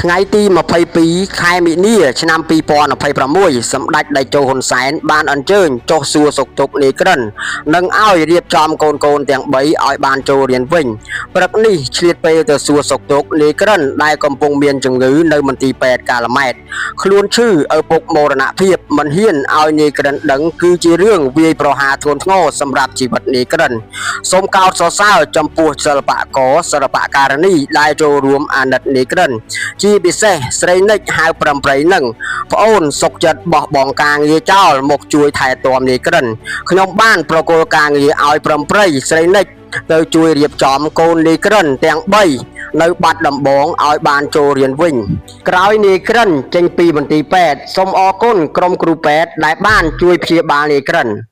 ថ្ងៃទី22ខែមីនាឆ្នាំ2026សម្ដេចតេជោហ៊ុនសែនបានអញ្ជើញចុះសួរសុខទុក្ខនាយក្រិននិងឲ្យរៀបចំកូនកូនទាំង3ឲ្យបានចូលរៀនវិញព្រឹកនេះឆ្លៀតពេលទៅសួរសុខទុក្ខនាយក្រិនដែលកំពុងមានជំងឺនៅមន្ទីរពេទ្យកាល់ម៉ែតខ្លួនឈឺឪពុកមរណភាពមិនហ៊ានឲ្យនាយក្រិនដឹងគឺជារឿងវាយប្រហារធ្ងន់ធ្ងរសម្រាប់ជីវិតនាយក្រិនសូមកោតសរសើរចំពោះសិល្បករសិល្បករនីដែលចូលរួមអាណិតនាយក្រិន ជាពិសេសស្រីនិចហៅប្រំប្រៃនឹងប្អូនសុកចិត្តបោះបង់ការងារចោលមកជួយថែទាំនាយក្រិនខ្ញុំបានប្រគល់ការងារឲ្យប្រំប្រៃស្រីនិចទៅជួយរៀបចំកូននាយក្រិនទាំង3នៅបាត់ដំបងឲ្យបានចូលរៀនវិញក្រោយនាយក្រិនចេញពីមន្ទីរពេទ្យសូមអរគុណក្រុមគ្រូពេទ្យដែលបានជួយព្យាបាលនាយក្រិន។